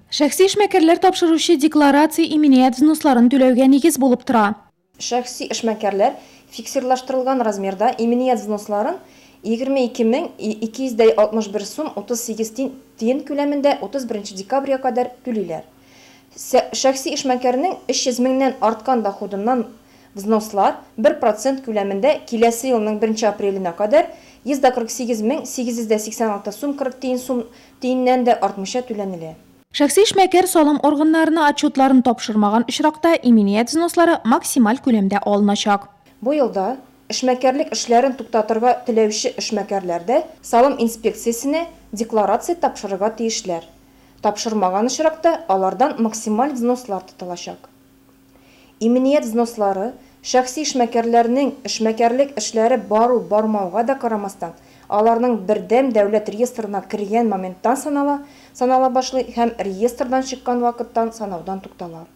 Шәхси эшмәкәрләр тапшыручы декларация иминият взносларын түләүгә нигез булып тора. Шәхси эшмәкәрләр фиксирлаштырылган размерда иминият взносларын 22 261 сум 38 тиен күләмендә 31 декабрьгә кадәр түлиләр. Шәхси эшмәкәрнең 300 меңнән арткан доходыннан взнослар бер процент күләмендә киләсе елның беренче апреленә кадәр 148 886 сум 40 тиен сум тиеннән дә артмыйча түләнелә. Шәхси эшмәкәр салым органнарына отчетларын тапшырмаган очракта иминият взнослары максималь күләмдә алыначак. Бу елда эшмәкәрлек эшләрен туктатырга теләүче эшмәкәрләр дә салым инспекциясенә декларация тапшырырга тиешләр. Тапшырмаган очракта алардан максималь взнослар тотылачак. Иминият взнослары, шәхси эшмәкәрләрнең эшмәкәрлек эшләре бару-бармауга да карамастан, аларның бердәм дәүләт реестрына кергән моменттан санала, санала башлый һәм реестрдан чыккан вакыттан санаудан туктала.